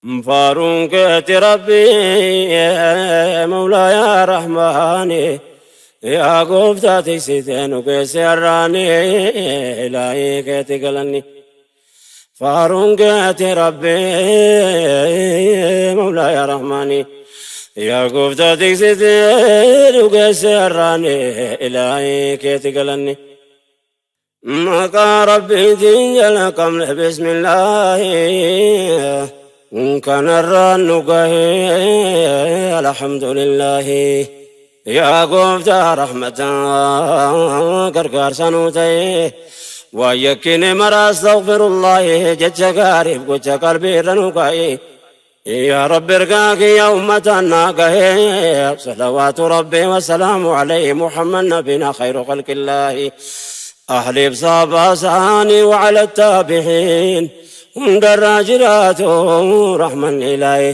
Faaruun keeti Rabbii Mawlaa yaa Rahmaani yaa gooftaa tiksitee nu geesse har'aani ilaahii keeti galanni. Faaruun keeti Rabbii Mawlaa yaa Rahmaani yaa gooftaa tiksitee nu geesse har'aani ilaahii keeti galanni. Maqaa Rabbiitiin jalqabne bismillaahi kanarraan nu gahee alhamdulillaahi yaa gooftaa rahmataa gargaarsa nuu ta'e waan yakkine mara astaghfirullaahi jecha gaariif gocha qalbii irra nu kaa'e yaa Rabbi ergaa kiyya ummataan naa gahee salawaatu Rabbi wasalaamu alayhi Muhammad nabina khayru khalqillaahi ahliif saabaa isaanii wacala taabixiin hundarraa jiraatu rahmanni ilaahi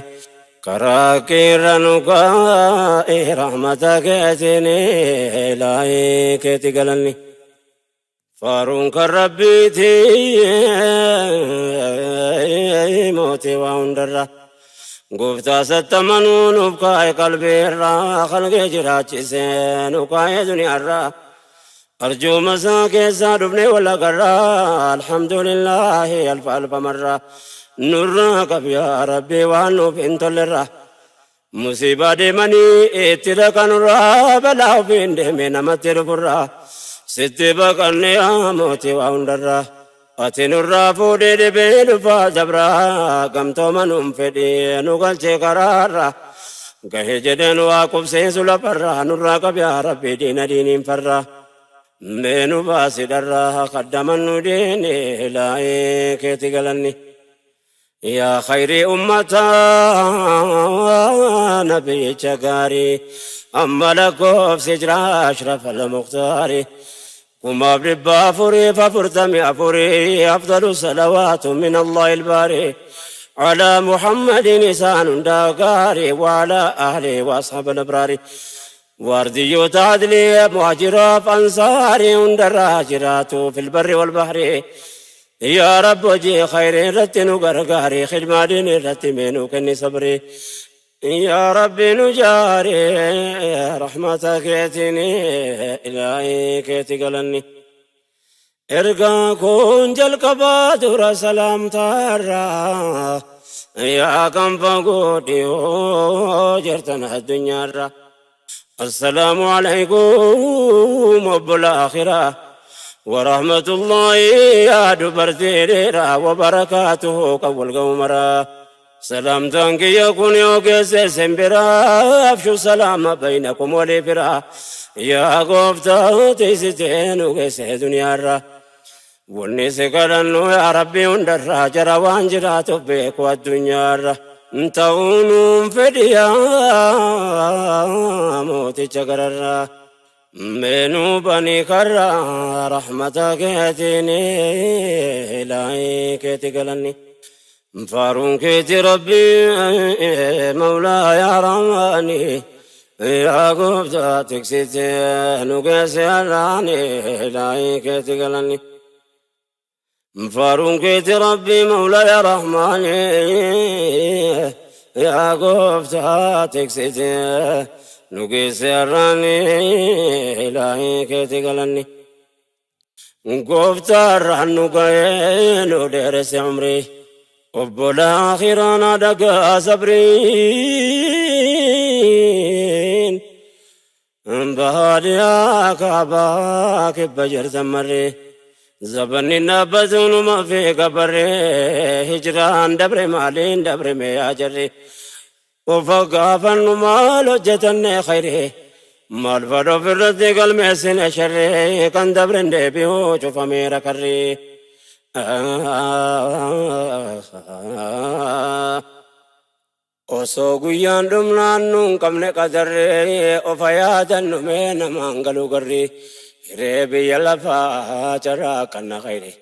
karaa keerra nu kaa'e rahmata keetiin ilaahi keeti galanni. Faaruun kan Rabbiiti mootii waa hundarra. Gooftaa sattamanuu nuuf kaa'e qalbiirra kalqee jiraachise nu kaa'e duniyaarra. Arjooma isaa keessaa dhufne wal agarra alhamdulillaahi alfa alfa marra. Nurraa qab yaa Rabbi waan nuuf hin tollerra. Musiibaa deemanii itti dhaqanurraa balaa ofiin deeme namatti dhufurraa sitti baqanne yaa mootii waa hundarraa ati nurraa fuudhee dhibee dhufaa dabraa gamtooma nuun fedhii nu galchee karaarraa gahe jedheen waa qubsiisu lafarraa nurraa qabi yaa rabbi diina diiniin farraa mee nu baasi dharraa kaddaman nu diini laa'ee keeti galanni. Yaa khayrii ummataa nabiyyicha gaarii amma lakkoofsi jira ashraf al-mukhtaari 4444 afdalu salawaatu min allahi ilbaari على محمد إنسان داغاري وعلى أهله وأصحاب الأبرار وارديو عدلي مهاجرة أنصاري هندر في البر والبحر Yaa Rabbi hojii khayrii irratti nu gargaari khidmaa diinii irratti mee nu kenni sabrii Yaa Rabbi nu jaari rahmata keetiin ilaahii keeti galanni Ergaa kun jalqabaa dura salaamtaarraa yaa kan fagoo dhiyoo jirtan addunyaarra Assalaamu alaykum obbola akhiraa warahmatullaahi yaa dubartii dheeraa wabarakaatuhu kan wal ga'u maraa salaamtaan kiyya kun yoo geesse simbiraa afshu salaama baynakum walii firaa yaa gooftaa tiisitee nu geesse duniyaarraa Wanni si kadhannu yaa Rabbi hundarraa jara waan jiraatuuf beeku addunyaarra ta'uu nuun fedhi yaa mooticha gararraa mee nuu bani karraa rahmata keetiin ilaahii keeti galanni faaruun keeti Rabbi mawlaa yaa rahmaani yaa gooftaa tiksite nu geesse har'aani ilaahii keeti galanni faaruun keeti Rabbi mawlaa yaa rahmaani yaa gooftaa tiksite nu geesse har'aani ilaahii keeti galanni Gooftaarraan nu ga'ee nu dheeresse umrii obbolaa akhiraan dhagaa sabriin bahaadhiyaa kaabaa kibba jirtan marree zabanni dhaabbatu numa fi gabarree hijraan dabre maaliin dabre mee yaa jarri Qofa gaafannu maal hojjetanne khayrii maal fadha ofirratti galmeessine sharrii kan dabren deebi'u cufameera karrii. Osoo guyyaan dhumnaan nuun qabne qadarrii ofa yaadannu mee namaan galuu garrii hiree biyya lafaa carraa kanna khayrii.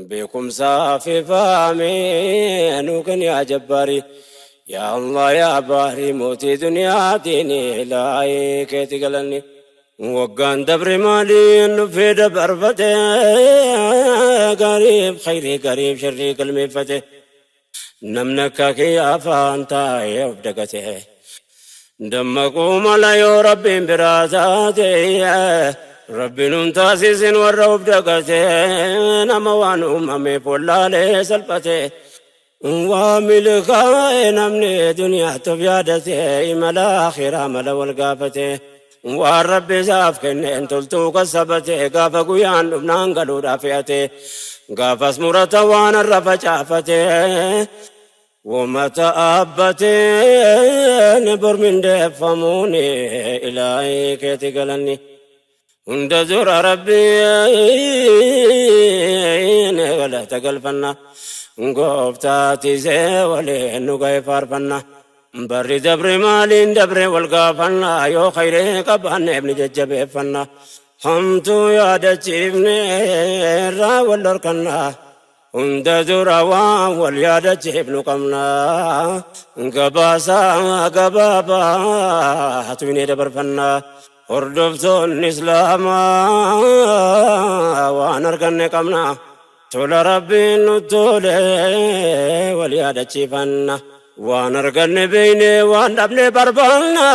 Beekumsaa fi fahamii nuu kenni yaa jabbaari yaa Allah yaa baari mootii duniyaatiin ilaahii keeti galanni. Waggaan dabre maaliin dhufee dabarfate gaariif khayrii gariif sharrii galmeeffate. Namni akka kiyya afaan taa'ee of dagate. Dammaquu mala yoo Rabbiin biraa taate. Rabbi nun taasisin warra of dagate. Nama waan uumameef wallaalee salphate. Waa milkaa'e namni duniyaatti of yaadate, imala akhiraa mala wal gaafate. Waan Rabbi isaaf kenneen toltuu kassabate, gaafa guyyaan dhufnaan galuudhaaf fe'ate. Gaafas murata waan har'a facaafate. Wamata dhaabbateen bor mindeeffamuun ilaahii keeti galanni. Hunda dura Rabbiin galata galfanna. Gooftaa tiisee waliin nu ga'e faarfanna. Barri dabre maaliin dabre wal gaafanna, yoo khayree qabaanneef ni jajjabeeffanna. Hamtuu yaadachiifne irraa wal dhorkanna. Hunda dura waan wal yaadachiifnu qabna. Gabaasaa gabaabaa tuyne dabarfanna. Hordoftoonni Islaamaa waan arganne qabna. Tola Rabbiin nu tole wal yaadachiifanna. Waan arganne beeyne, waan dhabne barbaanna.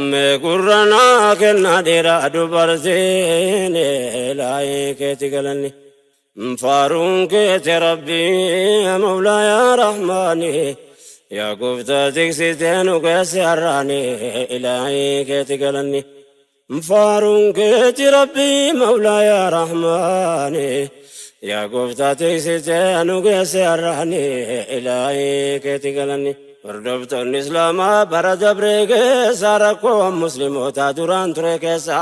Mee gurra naa kennaa dhiiraa dubartiin, ilaahii keeti galanni. Faaruun keeti Rabbii Mawlaa yaa Rahmaani. Yaa gooftaa tiksitee nu geesse har'aani, ilaahii keeti galanni. Faaruun keeti Rabbii Mawlaa yaa Rahmaani. Yaa gooftaa tiksitee nu geesse har'aani, ilaahii keeti galanni. Hordoftoonni Islaamaa, bara dabree keessa rakkoo muslimootaa duraan ture keessa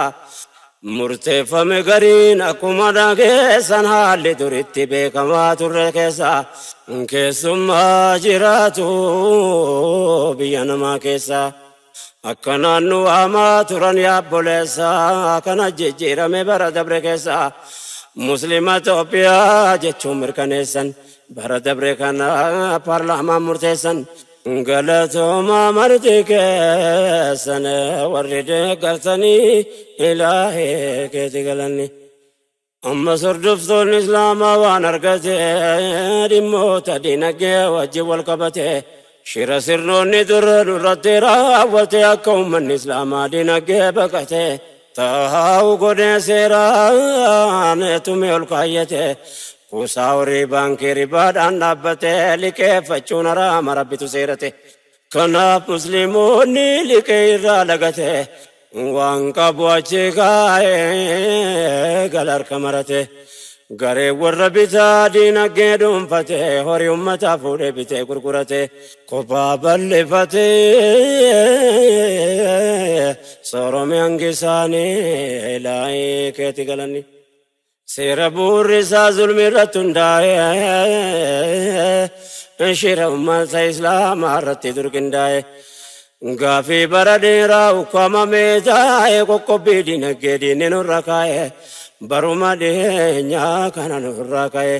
murteeffame gariin akkuma dhageessan, haalli duritti beekamaa turre keessa keessummaa jiraatu biyya namaa keessa akka naannoo hamaa turan yaabboleessa. Kana jijjiirame bara dabre keessa Muslima Itoophiyaa jechuun mirkaneessan, bara dabre kana paarlaamaan murteessan. Galatooma marti keessan warri deeggartanii, ilaahee keeti galanni. Ammas hordoftoonni Islaamaa waan argate dhimmoota dinagdee wajjin wal qabate, shira sirnoonni dura nurratti raawwate akka uummanni Islaamaa dinagdee baqate taa'u godhee seeraan tumee ol kaayyate. Kuusaa horii baankii ribaadhaan dhaabbate liqeeffachuun haraama Rabbitu seerate. Kanaaf musliimoonni liqee irraa lagate, waan qabu achi kaa'ee gala harka marate. Garee warra bitaa diinagdee dhuunfate horii uummataa fuudhee bitee gurgurate, kophaa bal'ifate soorome hangisaanii, ilaahii keeti galanni. Seera bu'uurri isaa zulmi irratti hundaa'e shira uummata Islaamaa irratti durqindaa'e. Gaafii bara dheeraa ukkaamamee taa'e, qoqqobbii dinagdee diinni nurra kaa'e, baruma dhiyeenyaa kana nurra ka'e.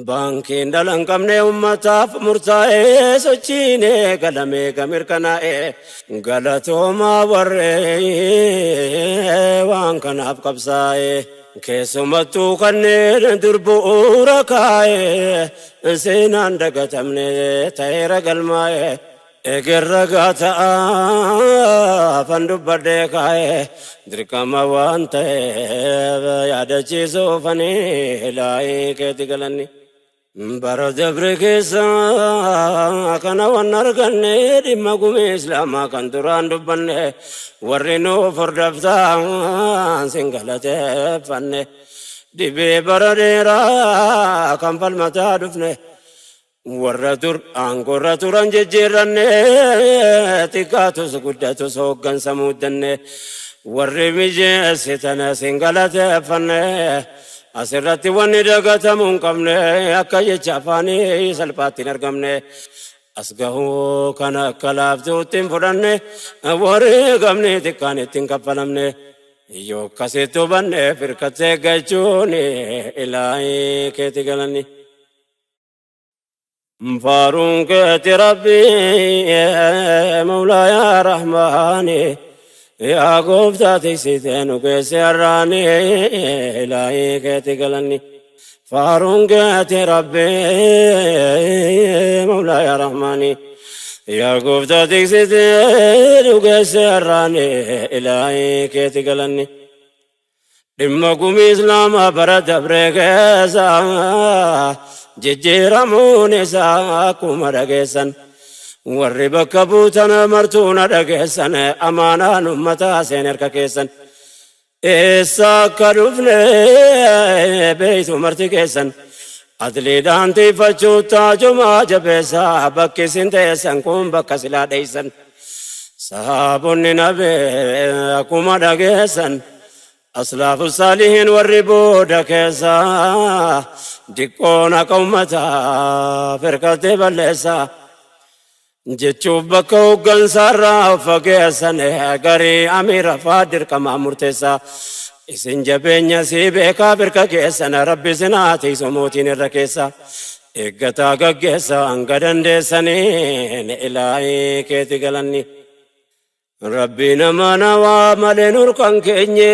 Baankiin dhala hin qabne uummataaf murtaa'e, sochiin eegalamee gamirkanaa'e. Galatoomaa warree waan kanaaf qabsaa'e. Keessumattuu kanneen dur bu'uura kaa'e, seenaan dagatamne ta'eera galmaa'e. Egerra gaata'aa fan dubbadhee kaa'e, dirqama waan ta'eef yaadachiisuufanii, ilaahii keeti galanni. Bara dabre keessa kana waan arganne dhimma gumii Islaamaa kan duraan dubbanne, warri nuuf hordoftaan sin galateeffanne. Dhibee bara dheeraa kan falmataa dhufne, warra dur aangoorra turan jijjiirranne, xiqqaatus guddatus hooggansa muuddanne, warri mijeessitan sin galateeffanne. Asirratti wanni dagatamuu hin qabne, akka jecha afaanii salphaatti hin argamne. As gahuu kana akka laaftuutti hin fudhanne, wareegamni xiqqaan itti hin kaffalamne. Yoo akkasitti hubanne firkattee eeggachuun, ilaahii keeti galanni. Faaruun keeti Rabbii Mawlaa yaa Rahmaani. Yaa gooftaa tiksitee nu geesse har'aani, ilaahii keeti galanni. Faaruun keeti Rabbi Mawlaaya Rahmaani. Yaa gooftaa tiksitee dhugeesse har'aani ilaahii keeti galanni. Dhimma gumii Islaamaa bara dabree keessa jijjiiramuun isaa akkuma dhageessan. Warri bakka buutan martuu na dhageessan amaanaan ummataa seen harka keessan. Eessa akka dhufne beeytu marti keessan. Adliidhaan tiifachuu taajumaa jabeessaa bakki isin teessan kun bakka silaa dheeysan. Sahaabonni nabee akkuma dhageessan. Aslaafu saalihiin warri booda keessa diqqoon haqa ummataa firqattee balleessa. Jechuuf bakka hooggansaarraa of fageessan garii amiira faa dirqamaa murteessa. Isin jabeenya sii beekaa firqa keessan Rabbi isin haa tiisu mootiin irra keessa. Eeggataa gaggeessa hanga dandeessaniin ilaahii keeti galanni. Rabbi nama nawaa malee nurkan keenye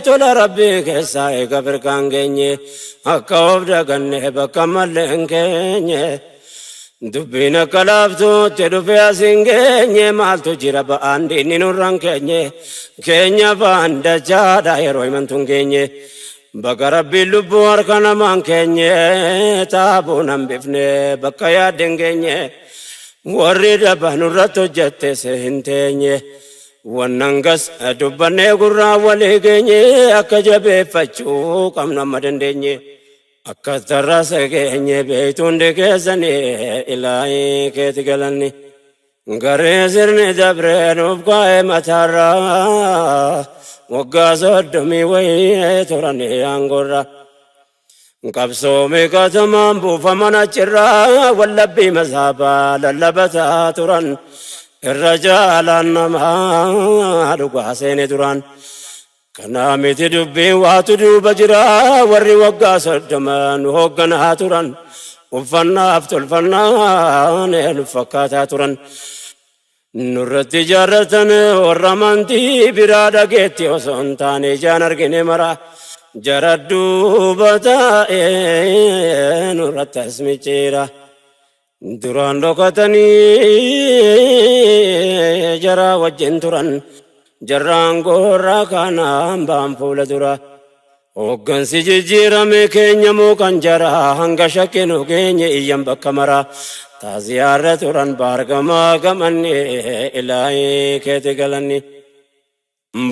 tola Rabbii keessaa eega firqaan geenye akka of daganne bakka malee hin keenye. Dubbiin akka laaftuutti dhufe as hin geenye maaltu jira ba'aan diinni nurran keenye keenya ba'aan dachaadha yeroo himantu hin geenye. Bakka Rabbiin lubbuu harka namaan keenye taabuun hambifne bakka yaadde hin geenye. Warri daba nurratti hojjettes hin teenye. Wannan gas dubbannee gurraa walii geenye akka jabeeffachuu qabnu amma dandeenye. Akka tarraasa geenye beektu hundi keessanii ilaahii keeti galanni. Garee sirni dabree nuuf kaa'e mataarraa waggaa 30 wayii turanii aangoorra. Qabsoo meeqatamaan buufaman achirraa wallabbii mazhabaa lallabataa turan irra jaalaan namaa dhugaa seene duraan. Kanaa miti dubbiin waatu duuba jira warri waggaa 30 nu hoogganaa turan uffannaaf tolfannaan nu fakkaataa turan. Nurratti ijaarratan warra amantii biraa dhageetti osoo hin taane ijaan argine mara jara duuba taa'ee nurratti as micciira. Duraan dhokatanii jara wajjin turan jarraan goorraa kanaan ba'an fuula dura. Hooggansi jijjiirame keenya moo kan jara hanga shakkinu geenye iyyan bakka mara. Taaziyaarra turan baargamaa gamanni ilaahii keeti galanni.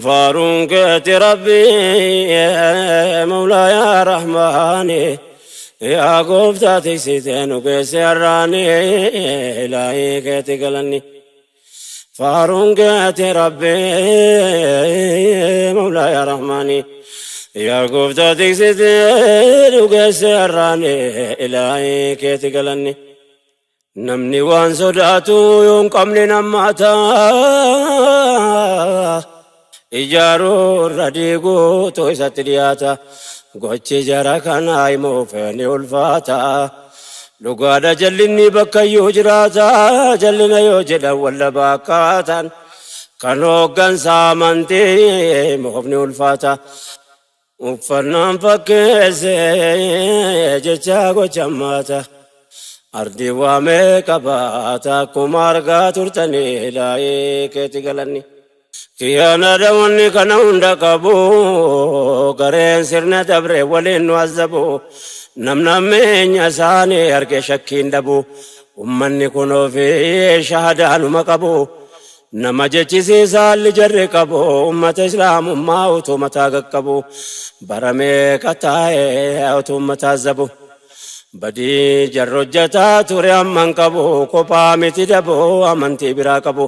Faaruun keeti Rabbi Mawlaa Rahmaani yaa gooftaa tiksitee nu geesse har'aani ilaahii keeti galanni. Faaruun keeti Rabbi Mawlaa Rahmaani yaa gooftaa tiksitee nu geesse har'aani ilaahii keeti galanni. Namni waan sodaatu yoo hin qabne nammaata. Ijaaruu irra diiguutu isatti dhiyaata. Gochi jara kanaa himuuf ni ulfaata. Dhugaadha jallinni bakkayyuu jiraata. Jallina yoo jedhan wallaba akkaataan. Kan hooggansa amantii himuuf ni ulfaata. Uffannaan fakkeesse jecha gocha maata. Ardii waamee qabaata akkuma argaa turtanii ilaahii keeti galanni. Kiyyaanaadha wanni kana hunda qabu gareen sirna dabre waliin nu azzabu namna meenya isaanii arge shakkiin dhabu ummanni kun ofii shahadaanuma qabu. Nama jechisiisa haalli jarri qabu ummata islaamummaa utuu mataa qaqqabu bara meeqa taa'ee utuu ummata azzabu. Badii jarri hojjetaa ture amman qabu kophaa miti dabu amantii biraa qabu.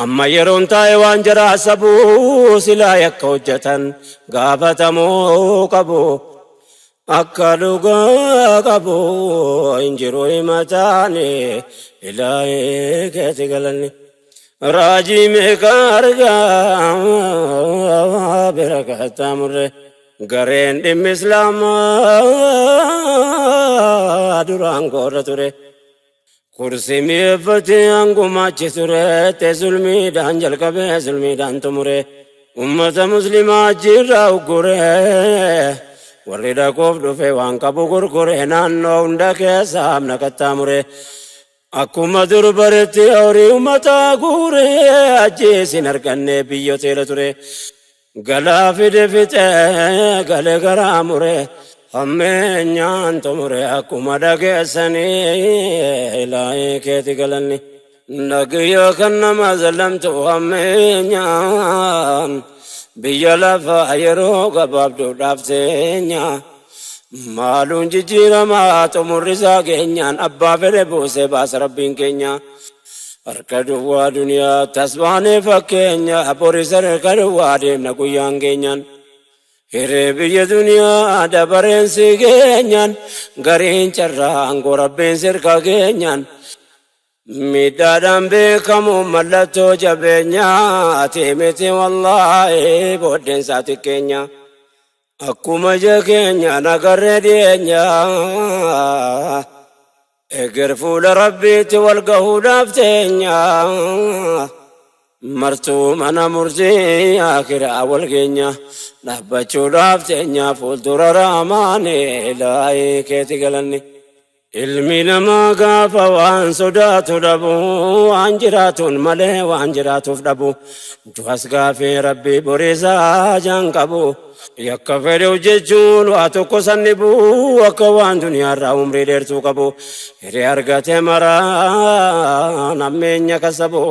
Amma yeroon taa'e waan jara asabu silaa yakka hojjetan gaafatamuu qabu. Akka dhugaa qabu hin jiru himataani ilaahii keeti galanni. Raajii meeqa argaa bira qaxxaamurre gareen dhimmi islaamaa duraan goorra ture. Kursii mi'eeffatee hanguma achi ture te zulmiidhaan jalqabee zulmiidhaan xumure. Ummata muslimaa achiirraa uggure. Warri dhaquuf dhufe waan qabu gurgure naannoo hunda keessa amna qaxxaamure. Akkuma dur baretti horii uummataa guure ajjeesin arganne biyya teela ture. Galaa fide fixee galee garaa mure hammeenyaan xumure akkuma dhageessanii ilaahii keeti galanni. Nagiyya kan nama zallamtu hammeenyaan biyya lafaa yeroo gabaabduudhaaf teenya. Maaluun jijjiiramaa xumurri isaa geenyaan abbaa fedhe buusee baasa rabbiin keenya. Harka duwwaa duniyaa tasbaanee fakkeenya boris harka duwwaa deemna guyyaan geenyaan. Hiree biyya duniyaa dabareen si geenyaan gariin carraa aangoo rabbiin sirka geenyaan. Miidhaadhaan beekamu mallattoo jabeenyaa miti wallaahi booddeen isaa xiqqeenya. Akkuma ija keenya nagarree dhiyeenya. Eger fuula rabbiitti wal gahuudhaaf teenya. Martuu mana murtii akiraa wal geenya. Dhaabbachuudhaaf teenya fuuldura raamaani ilaahii keeti galanni. Ilmi namaa gaafa waan sodaatu dhabu waan jiraatuun malee waan jiraatuuf dhabu. Du'as gaafii rabbii boriisaa jaan qabu. Yakka fedhe hojjechuun waa tokko sanni bu'u akka waan duniyaarraa umrii dheertuu qabu. Hiree argate maraa nammeenya kasabu.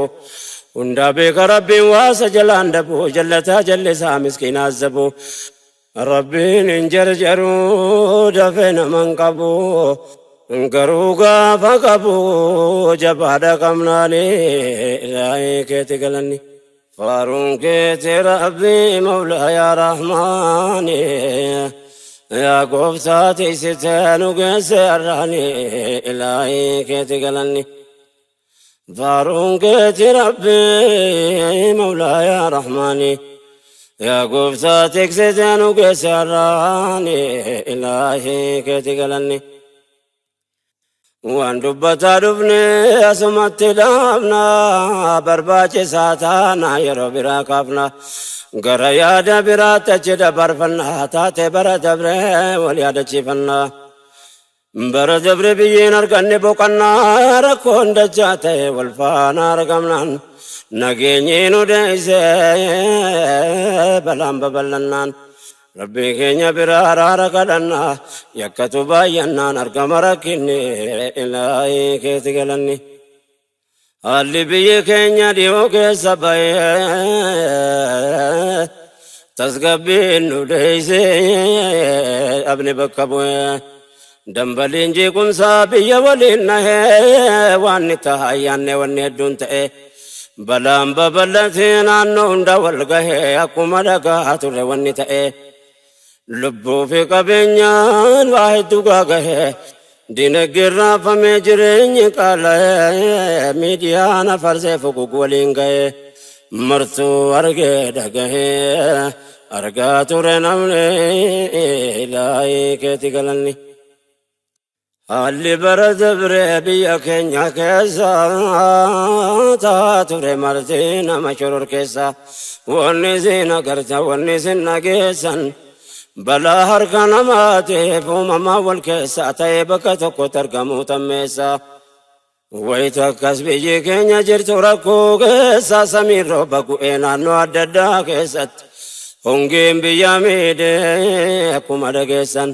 Hundaa beeka rabbiin waasa jalaan dabu jallataa jallisaa miskiinaa zabu. Rabbiin hin jarjaruu dafee naman qabu. Garuu gaafa qabu jabaadha qabnaani ilaahii keeti galanni. Faaruun keeti rabbii mawlaa yaa rahmaani. Yaa gooftaa tiksitee nu geesse har'aani ilaahii keeti galanni. Faaruun keeti rabbii mawlaa yaa rahmaani. Yaa gooftaa tiksitee nu geesse har'aani ilaahii keeti galanni. Waan dubbataa dhufne asumatti dhaabna barbaachisaa taana yeroo biraa kaafna gara yaada biraatti achi dabarfanna taate bara dabre wal yaadachiifanna. Bara dabre biyyeen arganne boqannaa rakkoon dachaa ta'e wal faana argamnaan nageenyi nu deessee balaan babal'annaan. Rabbii keenya biraa araara kadhannaa yakkatu baay'annaan argama rakkinni ilaahii keeti galanni. Haalli biyyi keenya dhiyoo keessa ba'ee tasgabbiin nu deessee dhabne bakka bu'ee. Dambaliin jeequmsaa biyya waliin nahee waan ni ta'a ayyaanne wanni hedduun ta'e. Balaan babal'atee naannoo hunda wal gahee akkuma dhagaa turre wanni ta'e. Lubbuu fi qabeenyaan waa hedduu gaagahee dinagdeen raafamee jireenyi qaala'ee miidiyaan afarsee fuguug waliin gahee martuu argee dhagahee argaa ture namni ilaahii keeti galanni. Haalli bara dabree biyya keenya keessa taa ture marti nama shoror keessa wanni isin agartan wanni isin dhageessan balaa harka namaatiif uumamaa wal keessa ta'ee bakka tokkotti argamuu tammeessa. Wayita akkas biyyi keenya jirtu rakkoo keessa samiin rooba gu'ee naannoo adda addaa keessatti hongeen biyya miidhee akkuma dhageessan.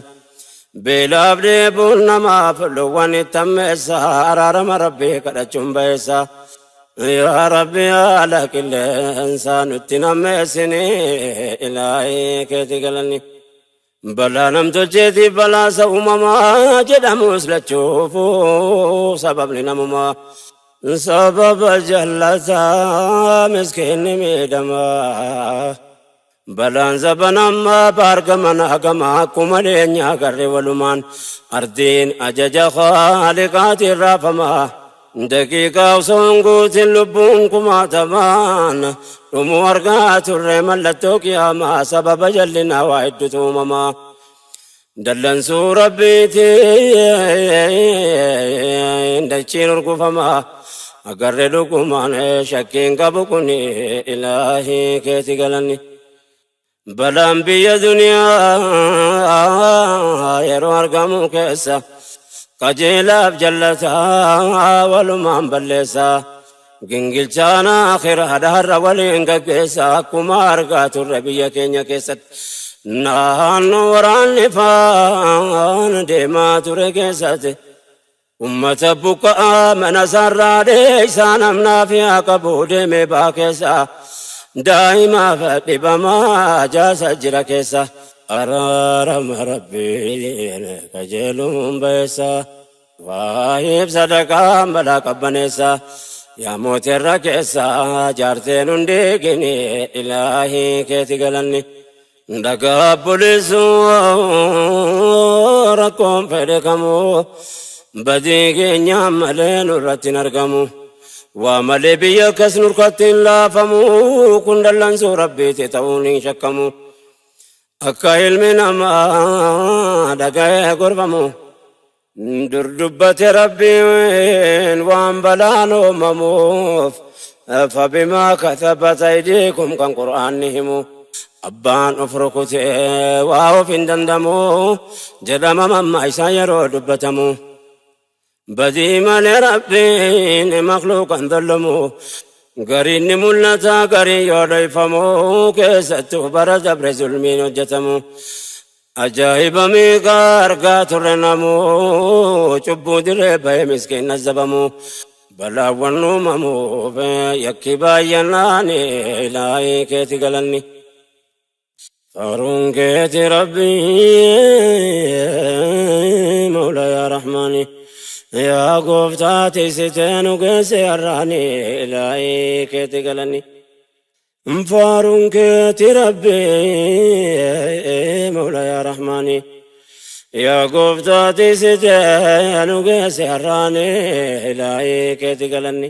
Beelaaf dheebuun namaaf loowwan itti ammeessa araarama rabbii kadhachuun ba'eessa. Yaa Rabbi haala qilleensaa nutti nammeessini ilaahii keeti galanni. Balaa namtolcheetiif balaasa uumamaa jedhamus lachuufuu sababni namumaa. Sababa jallataa miskiinni miidhamaa. Balaan zaban ammaa baargaman hagama akkuma leenyaa garri walumaan ardiin ajaja khaaliqaatiin raafamaa. Daqiiqaa osoo hin guutin lubbuun kumaatamaan dhumuu argaa turre mallattoo qiyaamaa sababa jallinaa waa hedduutu uumamaa. Dallansuu rabbiitiin dachiin urgufamaa agarre dhugumaan shakkiin qabu kun ilaahii keeti galanni. Balaan biyya duniyaa yeroo argamu keessa qajeelaaf jallataa walumaan balleessa. Gingilchaan akhiraadha har'a waliin gaggeessa akkuma argaa turre biyya keenya keessatti. Naannoo waraanni faan deemaa ture keessatti. Ummata buqqa'aa mana isaarraa dheeysaa namnaaf yaa qabu deemee baa keessa. Daa'imaaf dhibamaa jaasa jira keessa. Araarama Rabbiin qajeeluun bayeessa. Waahiif sadaqaan balaa qabbaneessa. Yaa mootirra keessa jaarteen hundi gini ilaahii keeti galanni. Dhagaa obboleessuu rakkoon fedhe kamuu badii keenyaan malee nurratti hin argamu. Waa malee biyya akkas nurkatti hin laafamu kun dallansuu Rabbiiti ta'uun hin shakkamu. Akka ilmi namaa dhaga'ee gorfamu. Dur dubbate Rabbiin waan balaan uumamuuf fabimaa katabat aydiikum kan Qur'aanni himu. Abbaan of rukutee waa of hin dandamu jedhama mammaa isaa yeroo dubbatamu. Badii malee Rabbiin makluuqan dollomu gariin ni mul'ata gariin yoo dhoyfamu keessattuu bara dabre zulmiin hojjetamu. Ajaa'iba meeqa argaa turre namuu cubbuu dirree bahee miskiin azabamu balaawwan uumamuuf yakki baay'annaan ilaahii keeti galanni. Faaruun keeti Rabbii Mawla yaa Rahmaani yaa gooftaa tiksitee nu geesse har'aani ilaahii keeti galanni. Faaruun keeti Rabbii Mawla yaa Rahmaani yaa gooftaa tiksitee nu geesse har'aani ilaahii keeti galanni.